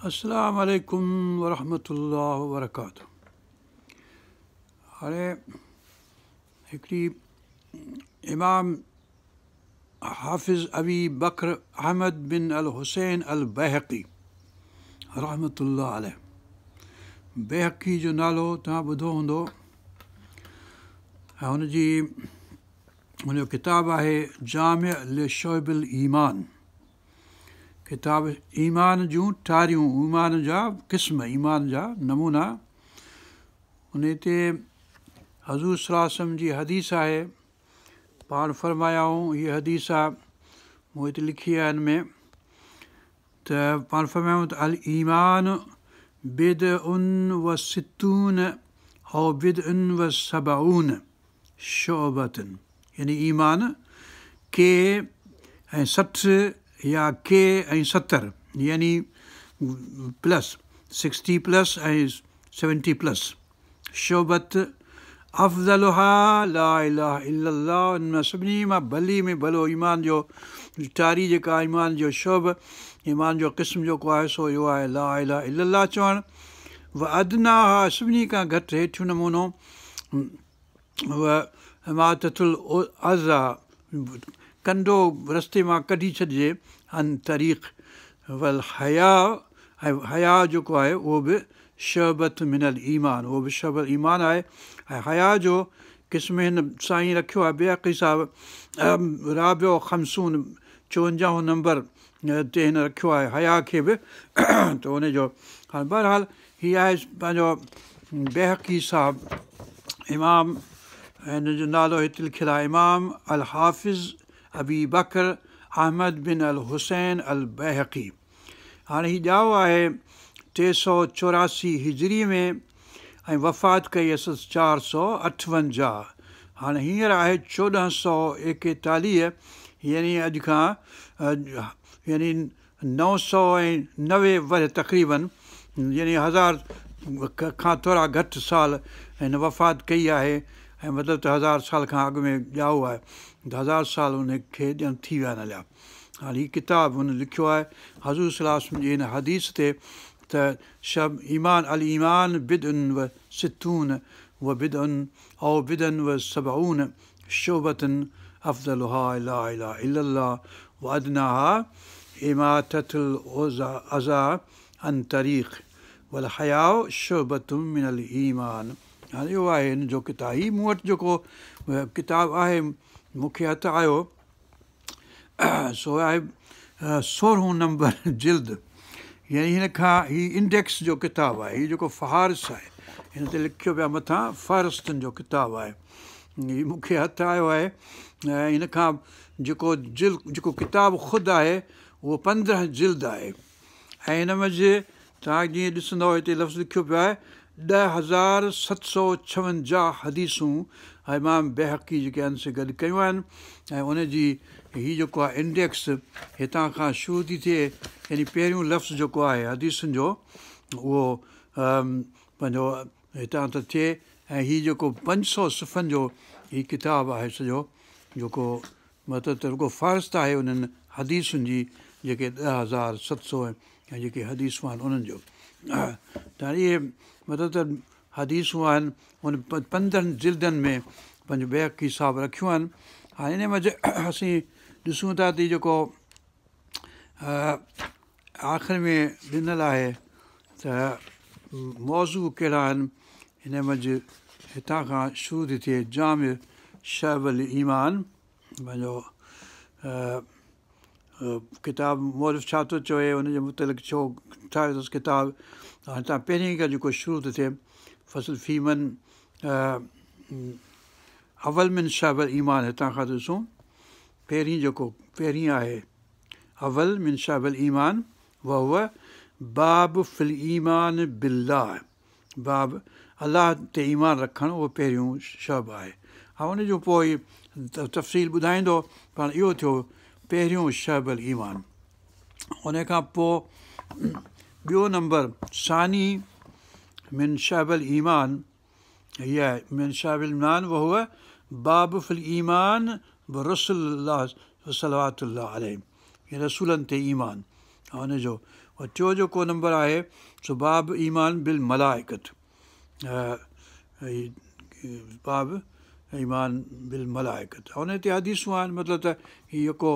السلام عليڪم ورحمة الله وبرڪاته. هاڻي هڪڙي امام حافظ ابي بڪر احمد بن الحسين البيهقي رحمة الله عليه، بيهقي جو نالو توهان ٻڌو هوندو ۽ هن جو ڪتاب آهي جامع لشعب الايمان، ڪتاب ايمان جون ٽاريون، ايمان جا قسم، ايمان جا نمونا. ان تي حضور صلي الله عليه وسلم جي حديث آهي، پاڻ فرمايائون، هيء حديث آهي مون هتي لکي آهي هن ۾ ته پاڻ فرمايائون ته الايمان بضع و ستون او بضع و سبعون شعبة، يعني ايمان ڪي ۽ 60 يا ڪي ۽ 70، يعني پلس 60 پلس ۽ 70 پلس شعبة، افضلها لا اله الا الله. ان مان سڀني مان ڀلي ۾ ڀلو ايمان جو ٽاري جيڪا ايمان جو شعب، ايمان جو قسم جيڪو آهي سو اهو آهي لا اله الا الله چوڻ. و ادناها، سڀني کان گهٽ هيٺيون نمونو، و اماطة الاذيٰ، ڪنڊو رستي مان ڪڍي ڇڏجي، عن طريق. والحياء، ۽ حياء جيڪو آهي اهو به شعبة من الايمان، اهو به شعبة ايمان آهي. ۽ حياء جو قسم هن سائين رکيو آهي بيهقي صاحب رابع خمسون، 54 نمبر تي هن رکيو آهي حياء کي به. ته ان جو هاڻي بهرحال هي آهي پنهنجو بيهقي صاحب امام، هن جو نالو هتي لکيل آهي امام الحافظ ابي بڪر احمد بن الحسين البيهقي. هاڻي هي ڄائو آهي 384 هجري ۾ ۽ وفات ڪئي اٿس 458. هاڻي هينئر آهي 1441، يعني اڄ کان يعني 990 ورهيه تقريبن، يعني 1000 کان ٿورا گهٽ سال هن وفات ڪئي آهي. ۽ مطلب ته 1000 سال کان اڳ ۾ ڄائو آهي، ته 1000 سال هن کي ڄڻ ٿي ويا آهن هليا. هاڻي هي ڪتاب هن لکيو آهي حضور صلي الله عليه وسلم جي هن حديث تي ته شب ايمان الايمان بضع و ستون و بضع او بضع و سبعون شعبة افضلها لا اله الا الله وادناها اماطة الاذى عن طريق والحياء شعبة من الايمان. هاڻي اهو آهي هن جو ڪتاب. هي مون وٽ جيڪو ڪتاب آهي مون کي هٿ آيو سو آهي 16 نمبر جلد، يعني هن کان هي انڊيڪس جو ڪتاب آهي. هي جيڪو فهارس آهي هن تي لکيو پيا مٿان فهرستن جو ڪتاب آهي، هي مون کي هٿ آيو آهي. ۽ هن کان جيڪو جلد جيڪو ڪتاب خود آهي اهو 15 جلد آهي. ۽ هن منجهه توهان جيئن ڏسندؤ هتي لفظ لکيو پيو آهي 10,756 حديثون امام بيهقي جيڪي آهن سي گڏ ڪيون آهن. ۽ ان جي هي جيڪو آهي انڊيڪس هتان کان شروع ٿي ٿئي، يعني پهريون لفظ جيڪو آهي حديثن جو اهو پنهنجو هتان ٿو ٿئي. ۽ هي جيڪو 500 صفحن جو هي ڪتاب آهي سڄو، جيڪو مطلب ته رڳو فهرست آهي انهن حديثن جي جيڪي 10,700 ۽ جيڪي حديثون آهن انهن جو. ته اهي مطلب ته حديثون آهن ان 15 جلدن ۾ پنهنجو بيهقي صاحب رکيون آهن. هاڻي ان منجهه اسين ڏسون ٿا ته جيڪو آخر ۾ ڏنل آهي ته موضوع ڪهڙا آهن، هن منجهه هتان کان شروع ٿي ٿئي جامع شعب الايمان. پنهنجو ڪتاب مؤلف ڇا ٿو چوي هن جي متعلق ڇو ٺاهيو اٿس ڪتاب. هتان پهرين کان جيڪو شروع ٿو ٿئي فصل في من اول من شعب الايمان، هتان کان ٿو ڏسون پهرين جيڪو پهرين آهي اول من شعب الايمان وهو باب في الايمان بالله، باب الله تي ايمان رکڻ اهو پهريون شعب آهي. ها ان جو پوءِ تفصيل ٻڌائيندو، پاڻ اهو ٿيو پهريون شعب الايمان. ان کان پوءِ ٻيو نمبر ثاني من شعب الايمان، هي آهي من شعب الايمان وهو باب في الايمان برسول الله صلوات الله عليه، رسولن تي ايمان. ان جو ٽيون جيڪو نمبر آهي سو باب ايمان بالملائڪت، باب ايمان بالملائڪت، ان تي حديثون آهن. مطلب ته هي جيڪو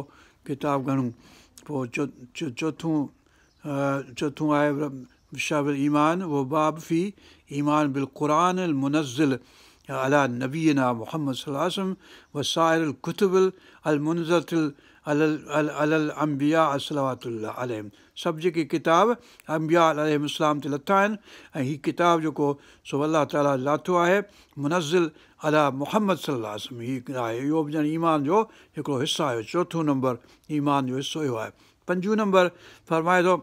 ڪتاب گهڻو پوءِ چوٿون چوٿون آهي شعب الايمان اهو باب في ايمان بالقرآن المنزل على نبينا محمد صلي الله عليه وسلم وسائر الڪتب المنزل على الانبياء صلوات الله عليهم. سڀ جيڪي ڪتاب انبياء عليهم السلام تي لٿا آهن ۽ هي ڪتاب جيڪو سو الله تعاليٰ لاٿو آهي منزل على محمد صلي الله عليه وسلم، هي آهي اهو به ڄڻ ايمان جو هڪڙو حصو آهي. چوٿون نمبر ايمان جو حصو اهو آهي. پنجون نمبر فرمائي ٿو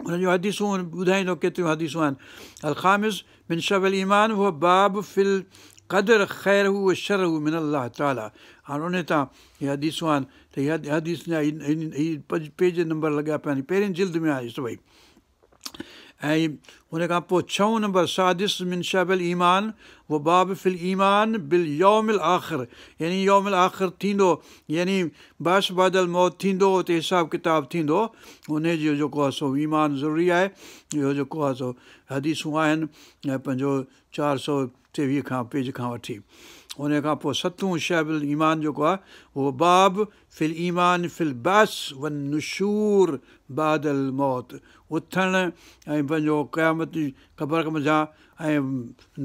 هن جون حديثون ٻڌائيندو ڪيتريون حديثون آهن. الخامس من شعب الايمان هو باب في القدر خيره و شره من الله تعاليٰ. هاڻي ان تان هي حديثون آهن ته هي حديث جا هي پيج نمبر لڳيا پيا آهن، پهرين جلد ۾ آهي سڀئي. ۽ هن کان پوءِ ڇهون نمبر سادس من شعب الايمان اهو باب في الايمان باليوم الآخر، يعني يوم الآخر ٿيندو، يعني بعث بعد الموت ٿيندو، اتي حساب ڪتاب ٿيندو، ان جو جيڪو آهي سو ايمان ضروري آهي. اهو جيڪو آهي سو حديثون آهن پنهنجو 423 کان پيج کان وٺي. ان کان پوءِ ستون شعب الايمان جيڪو آهي اهو باب في الايمان في البعث والنشور بعد الموت، اٿڻ ۽ پنهنجو قيامت جي قبر منجهان ۽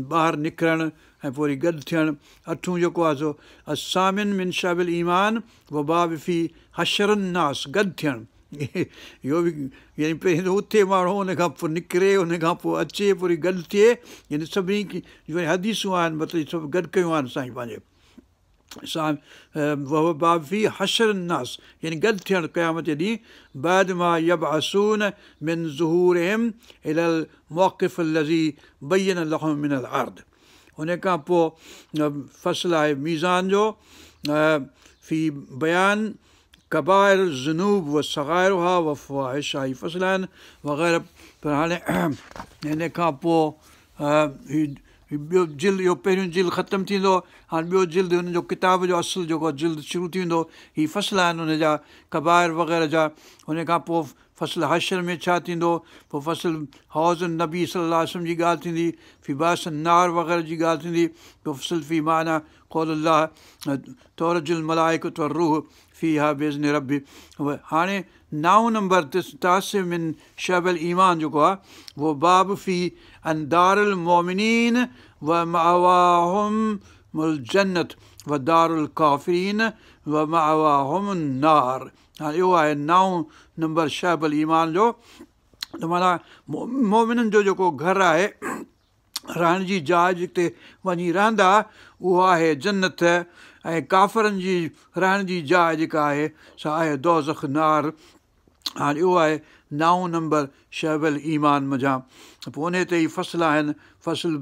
ٻاهر نڪرڻ ۽ پوءِ وري گڏ ٿيڻ. اٺون جيڪو آهي سو الثامن من شعب الايمان و باب في حشر الناس، گڏ ٿيڻ. اهو به يعني پهرين ته اٿي ماڻهو، ان کان پوءِ نڪري، ان کان پوءِ اچي، پوءِ وري گڏ ٿئي، يعني سڀني جون حديثون آهن، مطلب سڀ گڏ ڪيون آهن سائين پنهنجي سان. باب في حشر الناس يعني گڏ ٿيڻ قيامت جي ڏينهن، بعد ما يبعثون من ظهورهم إلى الموقف الذي بين لهم من الأرض. ان کان پوءِ فصل آهي ميزان جو، في بيان ڪبائر الذنوب و صغائرها و فواحشها، هي فصل آهن وغيره. پر هاڻي هن کان پوءِ هي ٻيو جلد، اهو پهريون جلد ختم ٿيندو، هاڻي ٻيو جلد هن جو ڪتاب جو اصل جيڪو جلد شروع ٿيندو. هي فصل آهن هن جا ڪبائر وغيره جا. هن کان پوءِ فصل حشر ۾ ڇا ٿيندو، پوءِ فصل حوض النبي صلي الله عليه وسلم جي ڳالهه ٿيندي، في بعث النار وغيره جي ڳالهه ٿيندي، پوءِ فصل في معنيٰ قول الله تعرج الملائڪة والروح فيها بإذن ربي. هاڻي نائون نمبر تاسع من شعب الايمان جيڪو آهي اهو باب في ان دار المؤمنين ومأواهم الجنة ودار الڪافرين ومأواهم النار. هاڻي اهو آهي نائون نمبر شعب الايمان جو. ته معنيٰ مومنن جو جيڪو گهر آهي، رهڻ جي جاءِ جتي وڃي رهندا اهو آهي جنت، ۽ ڪافرن جي رهڻ جي جاءِ جيڪا آهي سا آهي دوزخ نار. هاڻي اهو آهي نائون نمبر شعب الايمان منجهان. پوءِ ان تي ئي فصل آهن. فصل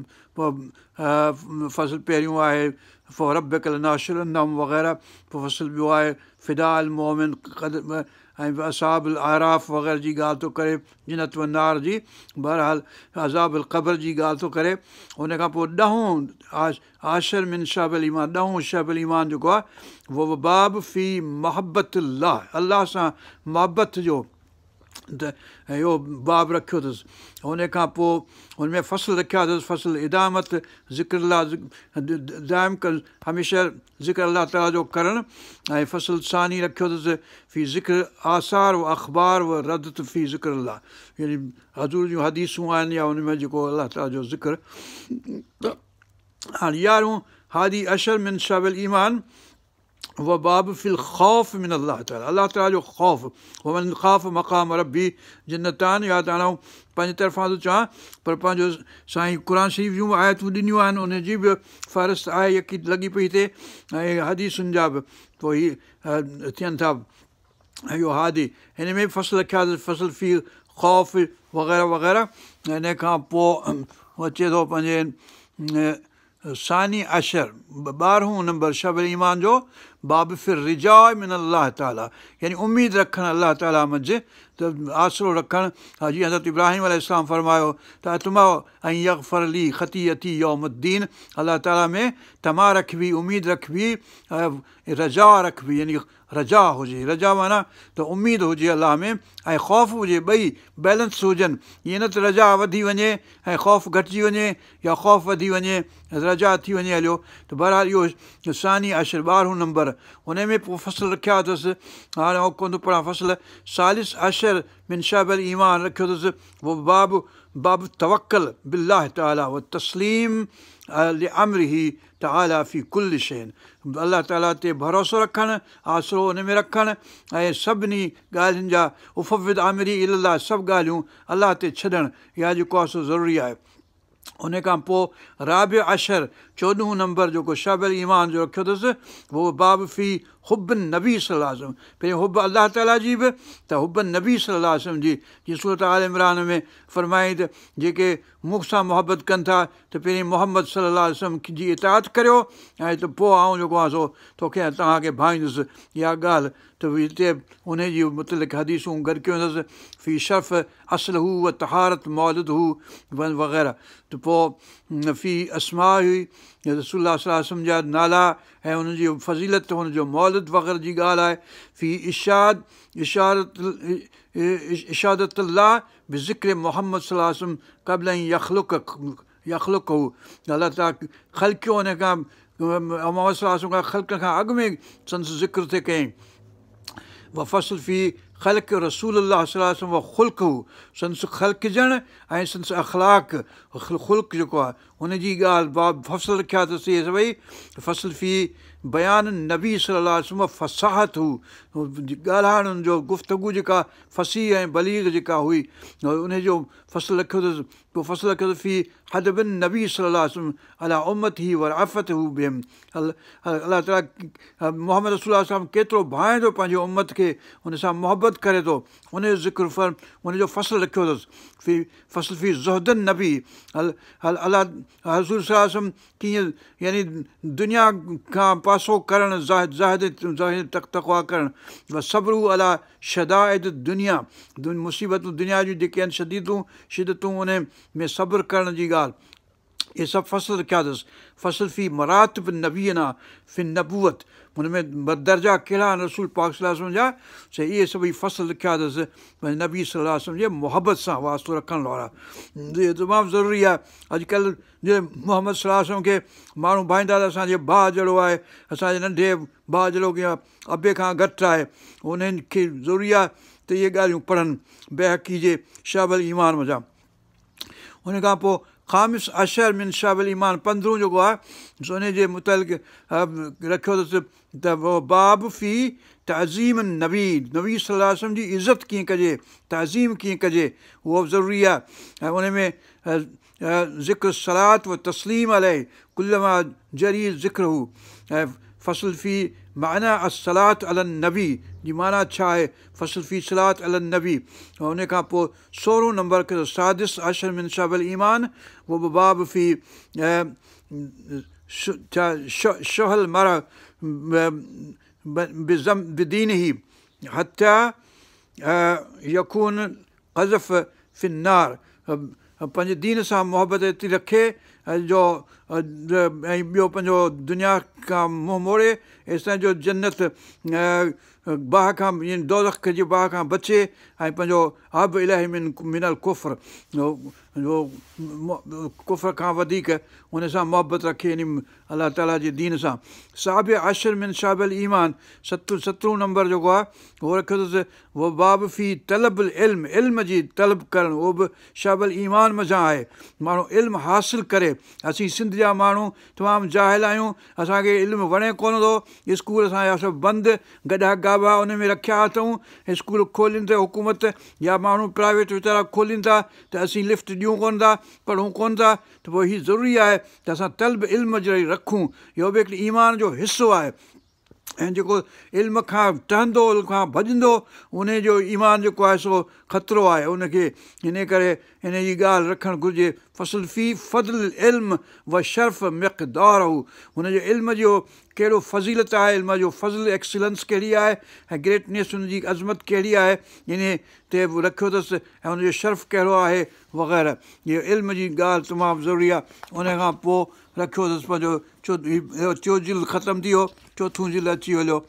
فصل پهريون آهي فوربڪ لنحشرنهم وغيره، پوءِ فصل ٻيو آهي فدا المؤمن ۽ اصحاب الاعراف وغيره جي ڳالهه ٿو ڪري، جنت و نار جي، بهرحال عذاب القبر جي ڳالهه ٿو ڪري. هن کان پوءِ ڏهون عاشر من شعب الايمان، ڏهون شعب الايمان جيڪو آهي اهو باب في محبت الله، الله سان محبت جو ته اهو باب رکيو اٿس. هن کان پوءِ هن ۾ فصل رکيا اٿس، فصل ادامت ذڪر الله دائم ڪر، هميشه ذڪر الله تعاليٰ جو ڪرڻ. ۽ فصل ثاني رکيو اٿس في ذڪر آثار و اخبار و ردت في ذڪر الله، يعني حضور جون حديثون آهن يا هن ۾ جيڪو الله تعاليٰ جو ذڪر. هاڻي يارهون هادي عشر من شعب الايمان و باب في الخوف من الله تعاليٰ، الله تعاليٰ جو خوف. ومن خاف مقام ربي جنتان. يا ته هاڻي پنهنجي طرفان ٿو چوان، پر پنهنجو سائين قرآن شريف جون به آيتون ڏنيون آهن، ان جي به فهرست آهي يڪي لڳي پئي هتي، ۽ حديثن جا به پوءِ هي ٿين ٿا. اهو هادي هن ۾ به فصل رکيا اٿس، فصل في خوف وغيره وغيره. هن کان پوءِ اچي ٿو پنهنجي ثاني عشر ٻارهون نمبر شعب الايمان جو باب في الرجاء من الله تعاليٰ يعني اميد رکڻ الله تعاليٰ منجهه ته آسرو رکڻ جيئن حضرت ابراهيم عليه السلام فرمايو ته اطمع ان يغفر لي خطيئتي يوم الدين الله تعاليٰ ۾ طمع رکبي اميد رکبي رجاء رکبي يعني رجاء هجي، رجاء معنيٰ ته اميد هجي الله ۾ ۽ خوف هجي ٻئي بيلنس هجن ائين نه ته رجاء وڌي وڃي ۽ خوف گهٽجي وڃي يا خوف وڌي وڃي رجاء ٿي وڃي هليو ته بهرحال اهو ثاني عشر ٻارهون نمبر ان ۾ پوء فصل رکيا اٿس هاڻي آئون ڪونه ٿو پڙهان فصل ثالث عشر من شعب الايمان رکيو اٿس اهو باب باب التوڪل بالله تعاليٰ والتسليم لامره تعاليٰ في ڪل شيء الله تعاليٰ تي ڀروسو رکڻ، آسرو ان ۾ رکڻ ۽ سڀني ڳالهين جا افوض امري الي الله سڀ ڳالهيون الله تي ڇڏڻ اها جيڪو آهي سو ضروري آهي. ان کان پوء رابع عشر چوڏهون نمبر جيڪو شعب الايمان جو رکيو اٿس اهو باب في حب النبي صلي الله عليه وسلم پهرين حب الله تعاليٰ جي به ته حب النبي صلي الله عليه وسلم جي جيئن سورة آل عمران ۾ فرمائي ته جيڪي مون سان محبت ڪن ٿا ته پهرين محمد صلي الله عليه وسلم جي اطاعت ڪريو ۽ ته پوء آئون جيڪو آهيان سو توکي ۽ توهان کي ڀائيندس اها ڳالهه ته هتي انهي جي متعلق حديثون گڏ ڪيون اٿس في شرف اصله و طهارت مولده وغيره ته پوء في اسماء رسول الله صلي الله عليه وسلم جا نالا ۽ انهن جي فضيلت ان جو مولد وغيره جي ڳالهه آهي في اشاد اشارت اشادت الله بذڪر محمد صلي الله عليه وسلم قبل ان يخلقه الله تعالي خلقيو ان کان محمد صلي الله عليه وسلم کان خلقڻ کان اڳ ۾ سندس ذڪر ٿي ڪيائين وفصل في خلق رسول الله صلي الله عليه وسلم وخلقه سندس خلقجڻ ۽ سندس اخلاق خلق جيڪو آهي ان جي ڳالهه باب فصل رکيا اٿس اهي سڀئي فصل في بيان النبي صلي الله عليه وسلم فصاحته ڳالهائڻ ان جو گفتگو جيڪا فصيح ۽ بليغ جيڪا هئي ان جو فصل رکيو اٿس پوء فصل رکيو اٿس في حدب النبي صلي الله عليه وسلم علي امته ورأفته بهم الله تعالي محمد رسول الله صلي ڪيترو ڀانئي ٿو پنهنجي امت کي ان سان محبت ڪري ٿو ان جو ذڪر ان جو فصل رکيو اٿس في فصل في زهد النبي الله حضور صلي الله عليه وسلم ڪيئن يعني دنيا کان پاسو ڪرڻ زاهد زاهد زاهد تقويٰ ڪرڻ وصبره علي شدائد الدنيا مصيبتون دنيا جون جيڪي آهن شديدون شدتون ان ۾ صبر ڪرڻ جي ڳالهه اهي سڀ فصل رکيا اٿس. فصل في مراتب نبينا في النبوت ان ۾ درجا ڪهڙا آهن رسول پاڪ صلي الله عليه وسلم جا سي اهي سڀئي فصل رکيا اٿس پنهنجي نبي صلي الله عليه وسلم جي محبت سان واسطو رکڻ وارا اهو تمام ضروري آهي اڄڪلهه جي محمد صلي الله عليه وسلم کي ماڻهو ڀائيندا ته اسان جي ڀاء جهڙو آهي اسان جي ننڍي ڀاء جهڙو يا ابي کان گهٽ آهي انهن کي ضروري آهي ته اهي ڳالهيون پڙهن بيهقي جي شعب الايمان منجهان ان کان پوء خامس عشر من شعب الايمان پندرهون جيڪو آهي سو ان جي متعلق رکيو اٿس ته باب في تعظيم النبي نبي صلي الله عليه وسلم جي عزت ڪيئن ڪجي تعظيم ڪيئن ڪجي اهو به ضروري آهي ۽ ان ۾ ذڪر الصلاة والتسليم عليه ڪلما جري ذڪره ۽ فصل في معنيٰ الصلاة علي النبي جي معنيٰ ڇا آهي فصل في صلاة علي النبي ان کان پوء سورهون نمبر سادس عشر من شعب الايمان اهو به باب في شح المرء بدينه حتي يڪون قذف في النار پنهنجي دين سان محبت ايتري رکي جو ۽ ٻيو پنهنجو دنيا کان منهن موڙي ايستائين جو جنت باهه کان يعني دوزخ جي باهه کان بچي ۽ پنهنجو احب اليه من من الڪفر ڪفر کان وڌيڪ ان سان محبت رکي يعني الله تعاليٰ جي دين سان. سابع عشر من شعب الايمان ست سترهون نمبر جيڪو آهي اهو رکيو اٿس اهو باب في طلب العلم علم جي طلب ڪرڻ اهو به شعب الايمان منجهان آهي ماڻهو علم حاصل ڪري اسين سنڌ جا ماڻهو تمام جاهل آهيون اسان کي علم وڻي ڪونه ٿو اسڪول اسان جا سڀ بند گڏها گابا ان ۾ رکيا اٿئون اسڪول کولين ته حڪومت يا ماڻهو پرائيويٽ ويچارا کولين ٿا ته اسين لفٽ ڏيون ڪونه ٿا پڙهون ڪونه ٿا ته پوء هي ضروري آهي ته اسان طلب علم جاري رکون اهو به هڪڙي ايمان جو حصو آهي ۽ جيڪو علم کان ٽهندو علم کان ڀڄندو انهي جو ايمان جيڪو آهي سو خطرو آهي ان کي ان ڪري ان جي ڳالهه رکڻ گهرجي. فصل في فضل العلم و شرف مقداره هن جو علم جو ڪهڙو فضيلت آهي، علم جو فضل ايڪسيلنس ڪهڙي آهي ۽ گريٽنيس هن جي عظمت ڪهڙي آهي، ان تي به رکيو اٿس ۽ هن جو شرف ڪهڙو آهي وغيره. اهو علم جي ڳالهه تمام ضروري آهي. ان کان پوء رکيو اٿس پنهنجو ٽيون جلد ختم ٿي ويو، چوٿون جلد اچي ويو.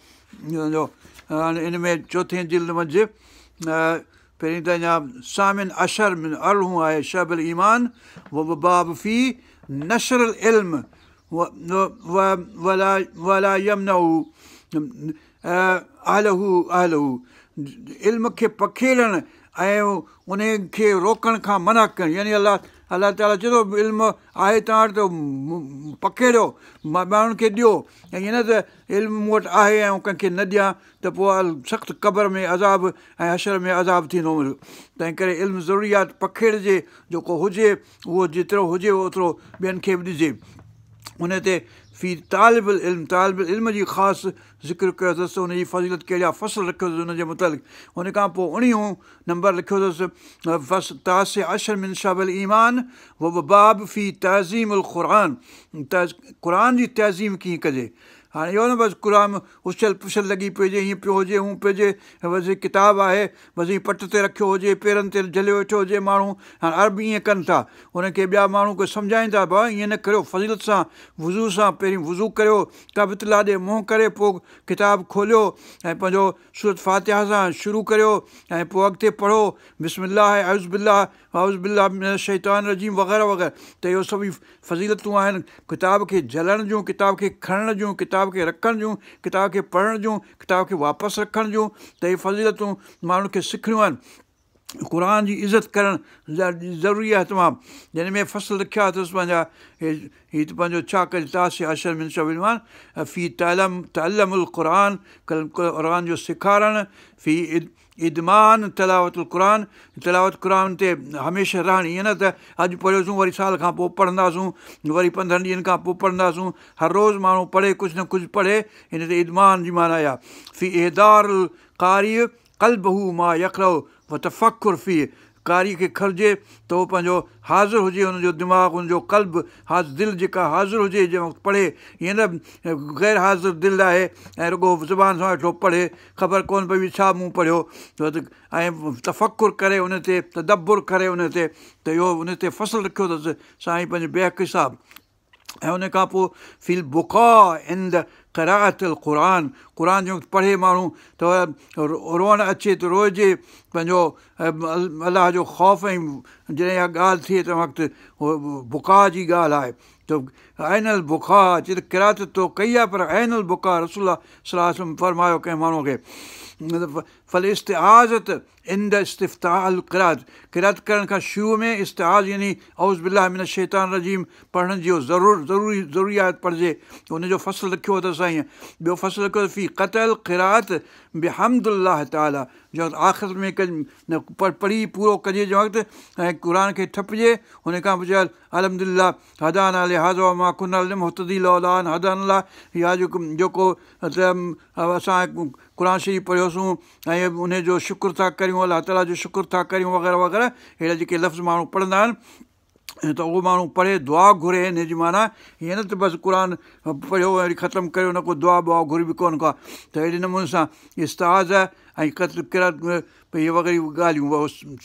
هاڻي ان ۾ چوٿين جلد منجهه پهرين ته اڃا ثامن عشر من ارڙهون آهي شعب الايمان و باب في نشر العلم ولا يمنع اهله اهله علم کي پکيڙڻ ۽ ان کي روڪڻ کان منع ڪرڻ، يعني الله الله تعاليٰ چئي ٿو علم آهي توهان وٽ ته پکيڙيو، ماڻهن کي ڏيو، ۽ ائين نه ته علم مون وٽ آهي ۽ آئون ڪنهن کي نه ڏيان ته پوء سخت قبر ۾ عذاب ۽ حشر ۾ عذاب ٿيندو. تنهن ڪري علم ضروري آهي ته پکيڙجي، جيڪو هجي اهو جيترو هجي اوترو ٻين کي به ڏجي. ان تي في طالب العلم طالب العلم جي خاص ذڪر ڪيو اٿس ته ان جي فضيلت ڪهڙي آهي، فصل رکيو اٿس ان جي متعلق. ان کان پوء اڻيهون نمبر لکيو اٿس فصل تاسع عشر من شعب الايمان و باب في تعظيم القرآن قرآن جي تعظيم ڪيئن ڪجي. هاڻي اهو نه بس قرآن اڇل پڇل لڳي پئي هجي، هيئن پيو هجي هونئن پيو هجي، بس هي ڪتاب آهي بس هي پٽ تي رکيو هجي، پيرن تي جهليو ويٺو هجي ماڻهو. هاڻي عرب ائين ڪن ٿا، انهن کي ٻيا ماڻهو ڪو سمجهائين ٿا بابا ائين نه ڪريو، فضيلت سان وضو سان پهرين وضو ڪريو، ڪعبة الله ڏي منهن ڪري پوء ڪتاب کوليو ۽ پنهنجو سورت فاتحه سان شروع ڪريو ۽ پوء اڳتي پڙهو بسم الله اعوذ بالله اعوذ بالله من الشيطان الرجيم وغيره وغيره. ته اهو سڀ فضيلتون آهن ڪتاب کي جهلڻ جون، ڪتاب کي کڻڻ جون، ڪتاب کي رکڻ جون، ڪتاب کي پڙهڻ جون، ڪتاب کي واپس رکڻ جون. ته اهي فضيلتون ماڻهن کي سکڻيون آهن. قرآن جي عزت ڪرڻ ضروري آهي تمام. جنهن ۾ فصل رکيا اٿس پنهنجا هي ته پنهنجو ڇا ڪجي تاسع عشر من شعب الايمان في تعلم القرآن قرآن جو سيکارڻ، في ادمان تلاوت القرآن تلاوت قرآن تي هميشه رهڻ، ائين نه ته اڄ پڙهيوسون وري سال کان پوء پڙهنداسون وري 15 ڏينهن کان پوء پڙهنداسون، هر روز ماڻهو پڙهي ڪجهه نه ڪجهه پڙهي، ان تي ادمان جي معنيٰ اها في احضار القارئ قلبه ما يقرأ وتفڪر فيه قاري کي گهرجي ته هو پنهنجو حاضر هجي، ان جو دماغ، ان جو قلب، دل جيڪا حاضر هجي جنهن وقت پڙهي، ائين نه غير حاضر دل آهي ۽ رڳو زبان سان ويٺو پڙهي، خبر ڪونه پئي ڇا مون پڙهيو، ۽ تفڪر ڪري ان تي، تدبر ڪري ان تي، ته اهو ان تي فصل رکيو اٿس سائين پنهنجي بيهقي صاحب. ۽ ان کان پوء في البڪاء عند قراءة القرآن قرآن جنهن وقت پڙهي ماڻهو ته روئڻ اچي ته روئجي پنهنجو الله جو خوف ۽ جڏهن اها ڳالهه ٿئي تنهن وقت بڪاء جي ڳالهه آهي ته اين البڪاء چي ته قرات تو ڪئي آهي پر اين البڪاء رسول الله صلي الله عليه وسلم فرمايو ڪنهن ماڻهوء کي فالاستعاذة عند استفتاح القراءة قرات ڪرڻ کان شروع ۾ استعاذ يعني اعوذ بالله من الشيطان الرجيم پڙهڻ جو ضرور ضروري ضروري آهي ته پڙهجي ان جو فصل رکيو اٿس سائين ٻيو فصل رکيو اٿس في قطع القراءة بحمد الله تعالي جو آخر ۾ پڙهي پورو ڪجي جنهن وقت ۽ قرآن کي ٺپجي ان کان پوء چئي الحمد لله هدانا لهذا وما كنا لنهتدي لولا ان هدانا الله يا جيڪو اسان قرآن شريف پڙهيوسون ۽ انهي جو شڪر ٿا ڪريون الله تعالي جو شڪر ٿا ڪريون وغيره وغيره اهڙا جيڪي لفظ ماڻهو پڙهندا آهن ته اهو ماڻهو پڙهي دعا گهري ان جي معنيٰ هيئن نه ته بس قرآن پڙهيو ۽ وري ختم ڪريو نه ڪو دعا ٻعا گهري به ڪونه ڪا ته اهڙي نموني سان استعاذه ۽ قتل قرات اهي وغيره ڳالهيون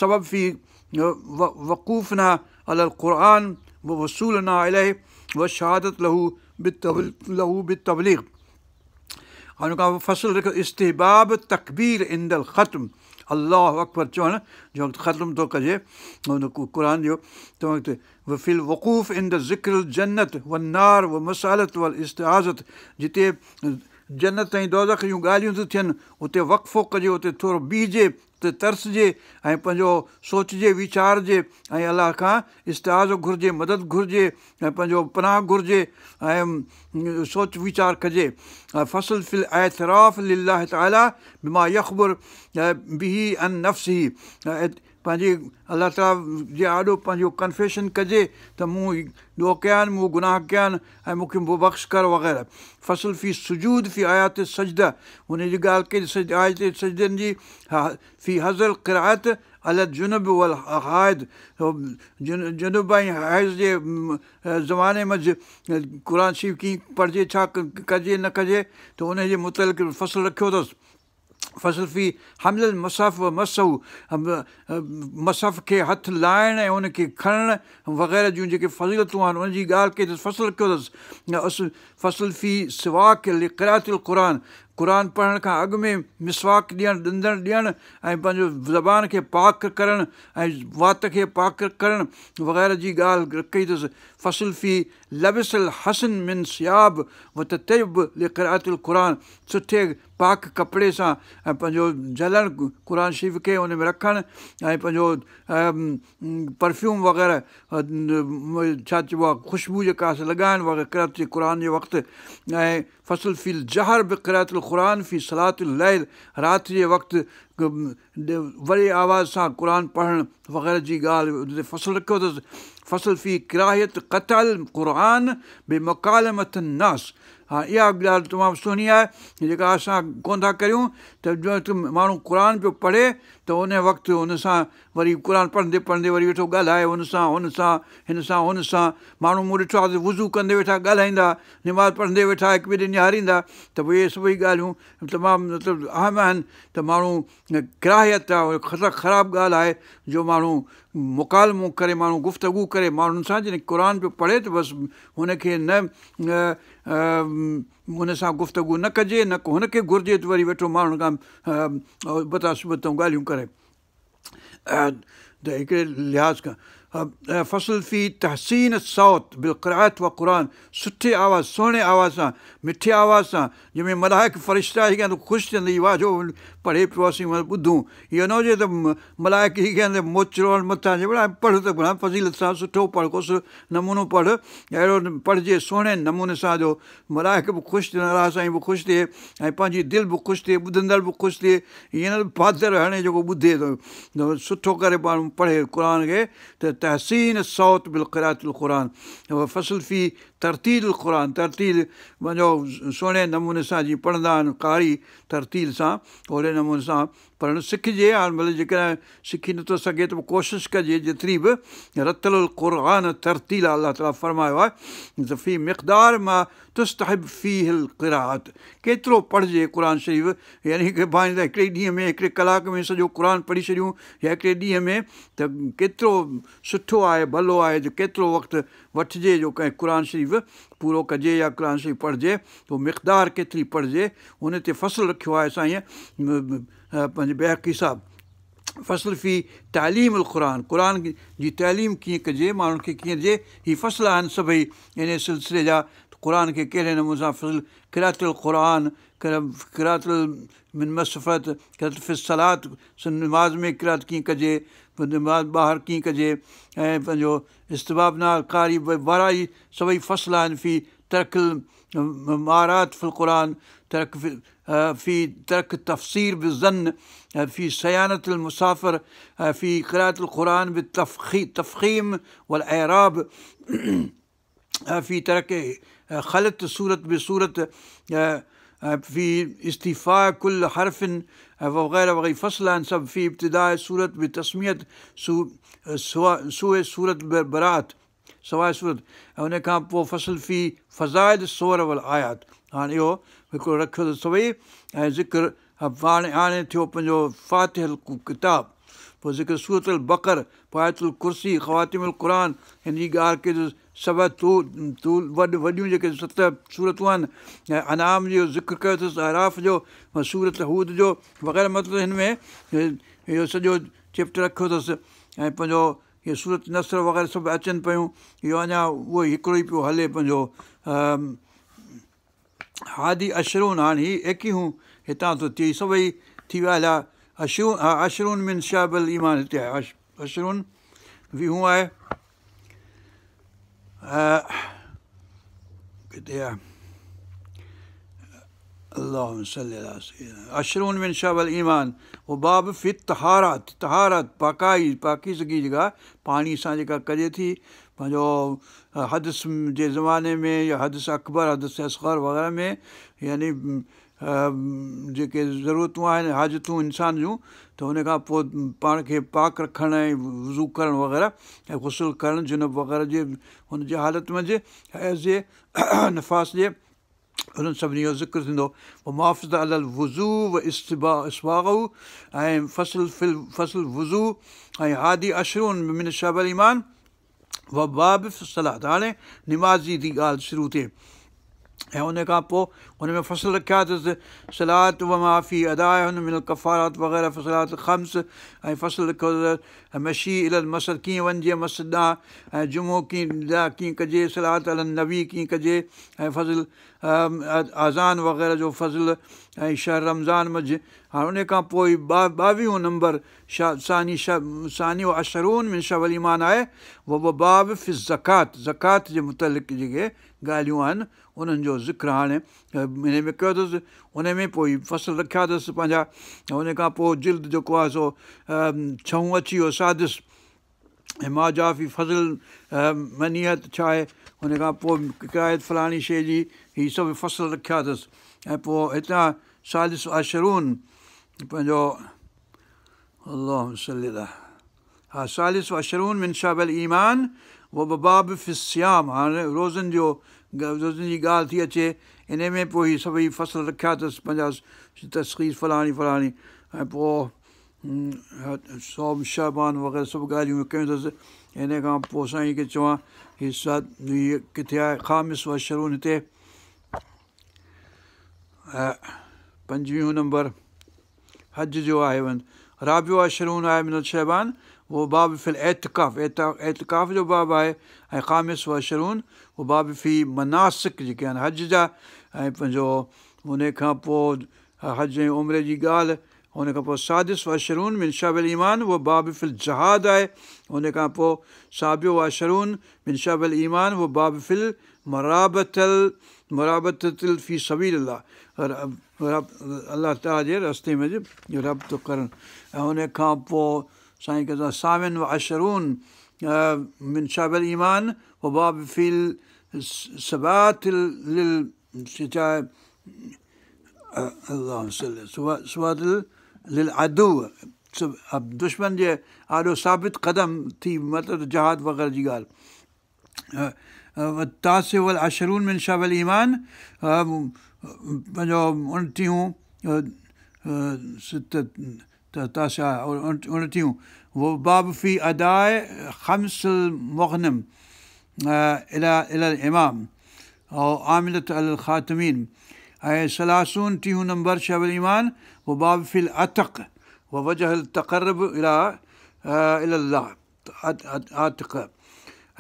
سبب في وقوفنا علي القرآن ووصولنا اليه والشهادت له له بالتبليغ ان کان پوء فصل رکيو استحباب تڪبير عند الختم الله اڪبر چوڻ جنهن وقت ختم ٿو ڪجي ان قرآن جو تنهن وقت وفي الوقوف عند ذڪر الجنت والنار ومسالت والاستعاذت جتي جنت ۽ دوزخ جون ڳالهيون ٿيون ٿين اتي وقفو ڪجي اتي ٿورو بيهجي تي ترسجي ۽ پنهنجو سوچجي ويچارجي ۽ الله کان استعاذو گهرجي، مدد گهرجي ۽ پنهنجو پناهه گهرجي ۽ سوچ ويچار ڪجي. فصل في الاعتراف لله تعالي بما يخبر به عن نفسه. پنهنجي الله تعاليٰ جي آڏو پنهنجو ڪنفيشن ڪجي ته مون ڏوهه ڪيا آهن، مون گناهه ڪيا آهن ۽ مون کي بخش ڪر وغيره. فصل في سجود في آيات السجده ان جي ڳالهه ڪئي آيت سجدن جي في حظر القراءت علي الجنب والحائض جنب ۽ حيض جي زماني منجهه قرآن شريف ڪيئن پڙهجي ڇا ڪجي نه ڪجي ته ان جي متعلق فصل رکيو اٿس. فصل في حمل المصحف و مسحه مصحف کي هٿ لائڻ ۽ ان کي کڻڻ وغيره جون جيڪي فضيلتون آهن ان جي ڳالهه ڪئي اٿس فصل رکيو اٿس. فصل في سواڪ لقراءة القرآن قرآن پڙهڻ کان اڳ ۾ مسواڪ ڏيڻ ڏندڻ ڏيڻ ۽ پنهنجو زبان کي پاڪ ڪرڻ ۽ وات کي پاڪ ڪرڻ وغيره جي ڳالهه ڪئي اٿس. فصل في لبس الحسن من ثياب و تطيب لقراءة القرآن سٺي پاڪ ڪپڙي سان ۽ پنهنجو جهلڻ قرآن شريف کي ان ۾ رکڻ ۽ پنهنجو پرفيوم وغيره ڇا چئبو آهي خوشبو جيڪا آهي سا لڳائڻ وغيره قرات قرآن جي وقت ۽ فصل في الجهر بقراءة القرآن في صلاة الليل رات جي وقت وڏي آواز سان قرآن پڙهڻ وغيره جي ڳالهه ان تي فصل رکيو اٿس. فصل في ڪراهيت قطع القرآن بمڪالمة الناس ها اها ڳالهه تمام سهڻي آهي جيڪا اسان ڪونه ٿا ڪريون ته ماڻهو قرآن پيو پڙهي ته ان وقت ان سان وري قرآن پڙهندي پڙهندي وري ويٺو ڳالهائي هن سان هن سان هن سان هن سان ماڻهو مون ڏٺو آهي ته وضو ڪندي ويٺا ڳالهائيندا نماز پڙهندي ويٺا هڪ ٻئي ڏي نهاريندا ته پوء اهي سڀئي ڳالهيون تمام مطلب اهم آهن ته ماڻهو ڪراهيت آهي خراب ڳالهه آهي جو ماڻهو مڪالمو ڪري ماڻهو گفتگو ڪري ماڻهن سان جڏهن قرآن پيو پڙهي ته بس هن کي نه ان سان گفتگو نه ڪجي نه ڪو هن کي گهرجي ته وري ويٺو ماڻهن کان ابتا سبتون ڳالهيون ڪري ته هڪڙي لحاظ کان فصل في تحسين الصوت بالقراءة والقرآن سٺي آواز سهڻي آواز سان مٺي آواز سان جنهن ۾ ملائڪ فرشتا جيڪي آهن خوش ٿين ته واهه جو پڙهي پيو اسين ٻڌون اهو نه هجي ته ملائڪ جيڪي آهن موچڙو هڻن مٿان چي ڀلا پڙهه ته ڀلا فضيلت سان سٺو پڙهه ڪو نمونو پڙهه اهڙو پڙهجي سهڻي نموني سان جو ملائڪ به خوش ٿين، الله سائين به خوش ٿئي ۽ پنهنجي دل به خوش ٿئي، ٻڌندڙ به خوش ٿئي، ائين نه ته پادر هڻي جيڪو ٻڌي ٿو سٺو ڪري ماڻهو پڙهي قرآن کي ته تحسين الصوت بالقراءة القرآن فصل في ترتيل القرآن ترتيل پنهنجو سهڻي نموني سان جيئن پڙهندا آهن قاري ترتيل سان اوهڙي نموني سان پڙهڻ سکجي هاڻ ڀلي جيڪڏهن سکي نٿو سگهي ته پوء ڪوشش ڪجي جيتري به رتلوا القرآن ترتيلا الله تعالي فرمايو آهي ته في مقدار ما تستحب فيه القراءة ڪيترو پڙهجي قرآن شريف يعني هڪ ڀانئين ته هڪڙي ڏينهن ۾ هڪڙي ڪلاڪ ۾ سڄو قرآن پڙهي ڇڏيون يا هڪڙي ڏينهن ۾ ته ڪيترو سٺو آهي ڀلو آهي جو ڪيترو وقت وٺجي جو ڪنهن قرآن شريف پورو ڪجي يا قرآن شريف پڙهجي ته مقدار ڪيتري پڙهجي ان تي فصل رکيو آهي سائين پنهنجي بيهقي صاحب فصل في تعليم القرآن قرآن جي تعليم ڪيئن ڪجي ماڻهن کي ڪيئن ڏجي هي فصل آهن سڀئي ان سلسلي جا قرآن کي ڪهڙي نموني سان فصل قراءة القرآن قراءة من مصحف قراءة في الصلاة نماز ۾ قرات ڪيئن ڪجي نماز ٻاهر ڪيئن ڪجي ۽ پنهنجو استحباب ناڪاري وارا هي سڀئي فصل آهن في ترڪ الممارات في القرآن ترڪ في ترڪ التفسير بالظن في صيانة المسافر في قراءة القرآن بالتفخيم والإعراب في ترڪ خلط سورة بسورة في استيفاء كل حرف وغيره وغيره فصل آهن سڀ في ابتداء سورة بتسمية سوء سورة براءة سواء سورة ۽ ان کان پوء فصل في فضائل السور والآيات هاڻي اهو هڪڙو رکيو اٿس سڀئي ۽ ذڪر هاڻي هاڻي ٿيو پنهنجو فاتح الڪتاب پوء ذڪر سورة البقر پوء آيت الڪرسي خواتيم القرآن هن جي ڳالهه ڪئي اٿس سبع طول وڏ وڏيون جيڪي ست سورتون آهن ۽ انعام جو ذڪر ڪيو اٿس اعراف جو سورت هود جو وغيره مطلب هن ۾ اهو سڄو چيپٽر رکيو اٿس ۽ پنهنجو هي سورت نصر وغيره سڀ اچن پيون اهو اڃا اهو ئي هڪڙو ئي پيو هلي پنهنجو حادي عشرون هاڻي هي ايڪيهون هتان ٿو ٿئي سڀئي ٿي ويا هليا عشرون عشرون من شعب الايمان هتي آهي عشرون ويهون آهي ڪٿي آهي؟ اللهم صل علي سيدنا عشرون من شعب الايمان و باب في الطهارات طهارت پاڪائي پاڪيزگي جيڪا پاڻي سان جيڪا ڪجي ٿي پنهنجو حدث جي زماني ۾ يا حدث اڪبر حدث اصغر وغيره ۾ يعني جيڪي ضرورتون آهن حاجتون انسان جون ته ان کان پوء پاڻ کي پاڪ رکڻ ۽ وضو ڪرڻ وغيره ۽ غسل ڪرڻ جنب وغيره جي هن جي حالت منجهه حيض جي نفاس جي انهن سڀني جو ذڪر ٿيندو. ومحافظة علي الوضوء واسباغه ۽ فصل في فصل الوضوء ۽ حادي عشرون من شعب الايمان وباب في الصلاة هاڻي نماز جي ٿي ڳالهه شروع ٿئي ۽ ان کان پوء ان ۾ فصل رکيا اٿس صلاة وما في ادائهن من الڪفارات وغيره في الصلوات الخمس ۽ فصل رکيو اٿس مشي الي المسجد ڪيئن وڃجي مسجد ڏانهن ۽ جمعو ڪيئن ڪيئن ڪجي صلات علي النبي ڪيئن ڪجي ۽ فضل اذان وغيره جو فضل ۽ شهر رمضان منجهه هاڻي ان کان پوء ٻاويهون نمبر ثاني ثاني وعشرون من شعب الايمان آهي وهو باب في الزڪوة زڪوات جي متعلق جيڪي ڳالهيون آهن انهن جو ذڪر هاڻي انهي ۾ ڪيو اٿس. انهي ۾ پوء فصل رکيا اٿس پنهنجا. ان کان پوء جلد جيڪو آهي سو ڇهون اچي ويو سادس ۽ ما جاء في فضل منية ڇا آهي ان کان پوء قرائت فلاڻي شيء جي هي سڀ فصل رکيا اٿس ۽ پوء هتان سادس عشرون پنهنجو اللهم صل علي ها ثالث عشرون من شعب الايمان وباب في الصيام هاڻي روزن جو روزن جي ڳالهه ٿي اچي انهي ۾ پوء هي سڀئي فصل رکيا اٿس پنهنجا تشخيص فلاڻي فلاڻي ۽ پوء صوم شعبان وغيره سڀ ڳالهيون ڪيون اٿس انهي کان پوء سائين کي چوان هي هي ڪٿي آهي خامس عشرون هتي پنجويهون نمبر حج جو آهي وند رابع عشرون آهي من الشعبان اهو باب في الاعتڪاف اعتڪاف جو باب آهي ۽ خامس وعشرون اهو باب في مناسڪ جيڪي آهن حج جا ۽ پنهنجو ان کان پوء حج ۽ عمري جي ڳالهه ان کان پوء سادس وعشرون من شعب الايمان اهو باب في الجهاد آهي ان کان پوء سابع وعشرون من شعب الايمان اهو باب في المرابطة المرابطة في سبيل الله الله تعاليٰ جي رستي ۾ ربط ڪرڻ ۽ ان کان پوء سائين ڪندا ثامن وعشرون من شعب الايمان وباب في الثبات لل ثبات للعدو دشمن جي آڏو ثابت قدم ٿي مطلب جهاد وغيره جي ڳالهه التاسع والعشرون من شعب الايمان پنهنجو اڻٽيهون تاسع اڻٽيهون باب في اداء خمس المغنم الي الامام او عاملة علي الخادمين ۽ ثلاثون ٽيهون نمبر شعب الايمان وباب في العتق ووجه التقرب الي الله عتق ۽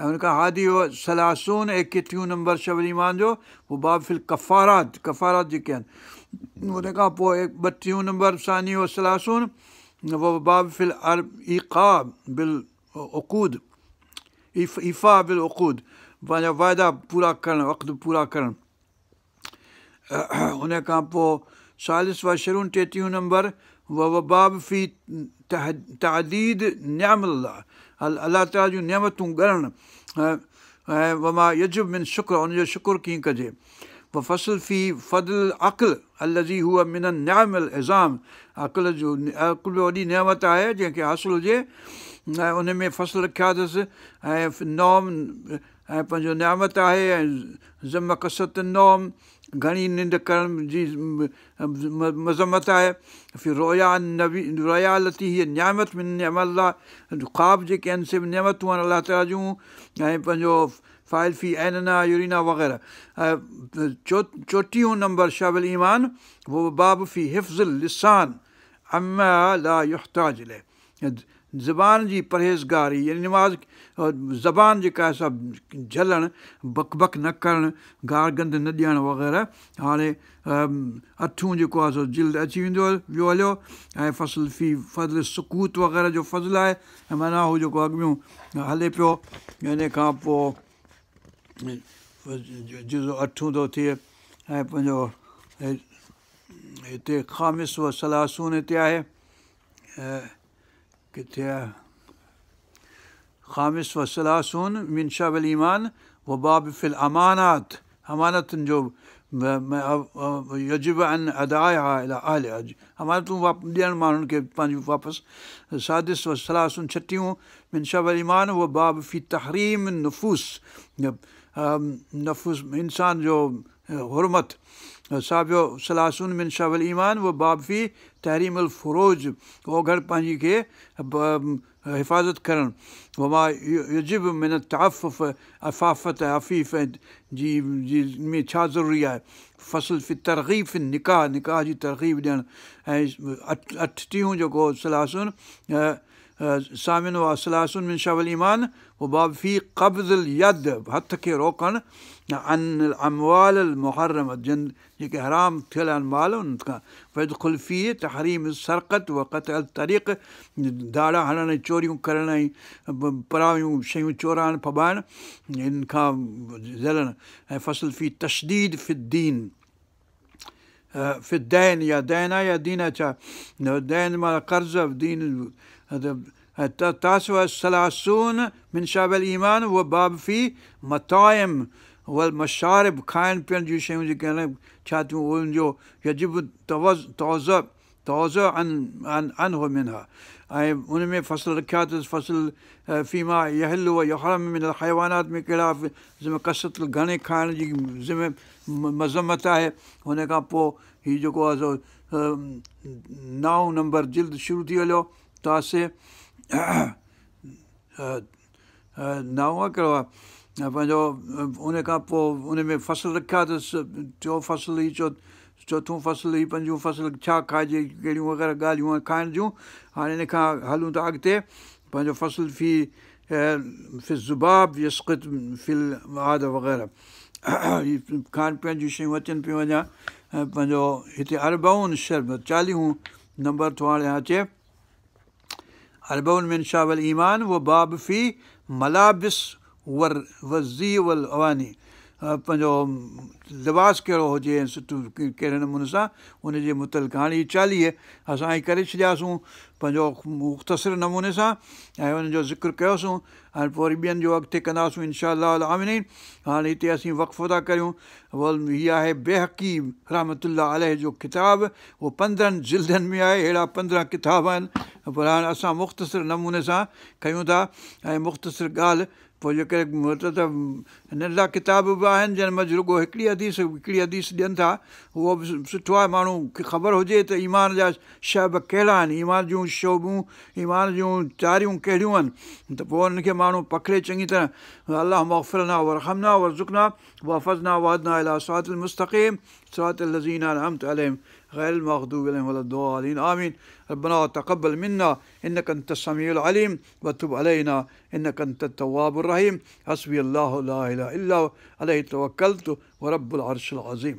ان کان حادي وثلاثون ايڪٽيهون نمبر شعب الايمان جو هو باب في الڪفارات ڪفارات جيڪي آهن ان کان پوء ٻٽيهون نمبر ثاني وثلاثون باب في الايقاء بالعقود ايفاء بالعقود پنهنجا وعدا پورا ڪرڻ عقد پورا ڪرڻ ان کان پوء ثالث وعشرون ٽيٽيهون نمبر وباب في تعديد نعم الله الله تعاليٰ جون نعمتون ڳڻڻ ۽ وما يجب من شڪر ان جو شڪر ڪيئن ڪجي وفصل في فضل العقل الذي هو من النعم العظام عقل جو عقل به وڏي نعمت آهي جنهن کي حاصل هجي ۽ ان ۾ فصل رکيا اٿس ۽ نوم ۽ پنهنجو نعمت آهي ۽ ذم ڪثرت النوم گهڻي ننڊ ڪرڻ جي مذمت آهي في الرؤيا النبي رؤيا التي هي نعمت من نعم الله خواب جيڪي آهن سي به نعمتون آهن الله تعاليٰ جون ۽ پنهنجو فاعل في عيننا يرينا وغيره چوٽيهون نمبر شعب الايمان هو باب في حفظ اللسان عما لا يحتاج اليه زبان جي پرهيزگاري يعني نماز زبان جيڪا آهي سا جهلڻ، بڪ بڪ نه ڪرڻ، گار گند نه ڏيڻ وغيره هاڻي اٺون جيڪو آهي سو جلد اچي ويندو ويو هليو ۽ فصل في فضل السڪوت وغيره جو فضل آهي ۽ معنيٰ هو جيڪو اڳ ۾ هلي پيو ان کان پوء جزو اٺون ٿو ٿئي ۽ پنهنجو. هتي خامس و ثلاثون هتي آهي ڪٿي آهي خامس و ثلاثون من شعب الايمان و باب في الامانات امانتن جو يجب ان ادائها الي اهلها امانتون ڏيڻ ماڻهن کي پنهنجون واپس سادس و ثلاثون ڇٽيهون من شعب الايمان و باب في تحريم النفوس نفوس انسان جو حرمت سابع ثلاثون من شعب الايمان و باب في تحريم الفروج اوگهڙ پنهنجي کي حفاظت ڪرڻ وما يجب من التعفف عفافت عفيف جي جي ۾ ڇا ضروري آهي فصل في ترغيب في النڪاح نڪاح جي ترغيب ڏيڻ ۽ اٺٽيهون جيڪو ثلاثون ثامن و ثلاثون من شعب الايمان و باب في قبض اليد هٿ کي روڪڻ عن الاموال المحرمه جن جيڪي حرام ٿيل آهن مال انهن کان ويدخل فيه تحريم السرقة وقطع الطريق ڌاڙا هڻڻ ۽ چوريون ڪرڻ ۽ پرايون شيون چورائڻ ڦٻائڻ ان کان جهلڻ ۽ فصل في تشديد في الدين في الدين يا دين آهي يا دين آهي ڇا دين معنيٰ قرض دين تاسع ثلاثون من شعب الايمان و باب في مطاعم والمشارب کائڻ پيئڻ جون شيون جيڪي آهن ڇا ٿيون انهن جو يجب توضع توضع عنه منها ۽ ان ۾ فصل رکيا اٿس فصل فيما يحل و يحرم من الحيوانات ۾ ڪهڙا ذم ڪثرت گهڻي کائڻ جي ذم مذمت آهي ان کان پوء هي جيڪو آهي سو نائون نمبر جلد شروع ٿي هليو تاسع نائون آهي ڪهڙو آهي پنهنجو ان کان پوء ان ۾ فصل رکيا اٿس ٽيون فصل هي چوٿون فصل هي پنجون فصل ڇا کائجي ڪهڙيون وغيره ڳالهيون آهن کائڻ جون هاڻي ان کان هلون ٿا اڳتي پنهنجو فصل في في الذباب يسقط في العاده وغيره هي کائڻ پيئڻ جون شيون اچن پيون اڃا پنهنجو هتي اربعون شعبه چاليهون نمبر ٿو هاڻي اچي اربعون من شعب الايمان و باب في ملابس والزي والاواني پنهنجو لباس ڪهڙو هجي ۽ سٺو ڪهڙي نموني سان ان جي متعلق هاڻي هي چاليهه اسان هي ڪري ڇڏياسون پنهنجو مختصر نموني سان ۽ ان جو ذڪر ڪيوسون ۽ پوء وري ٻين جو اڳتي ڪنداسون انشاء الله العالمين هاڻي هتي اسين وقفو ٿا ڪريون هي آهي بيهقي رحمة الله عليه جو ڪتاب اهو پندرهن جلدن ۾ آهي اهڙا پندرهن ڪتاب آهن پر هاڻي اسان مختصر نموني سان ڪيون ٿا ۽ مختصر ڳالهه پوء جيڪڏهن مطلب ته ننڍڙا ڪتاب به آهن جن منجهه رڳو هڪڙي حديث هڪڙي حديث ڏين ٿا اهو به سٺو آهي ماڻهو کي خبر هجي ته ايمان جا شعب ڪهڙا آهن ايمان جون شعبون ايمان جون ٽاريون ڪهڙيون آهن ته پوء انهن کي ماڻهو پکڙي چڱي طرح اللهم اغفر لنا وارحمنا وارزقنا واحفظنا واهدنا الي صراط المستقيم صراط الذين انعمت عليهم غير المغضوب عليهم ولا الضالين آمين ربنا تقبل منا انك انت السميع العليم وتب علينا انك انت التواب الرحيم حسبي الله لا اله الا هو عليه توڪلت ورب العرش العظيم.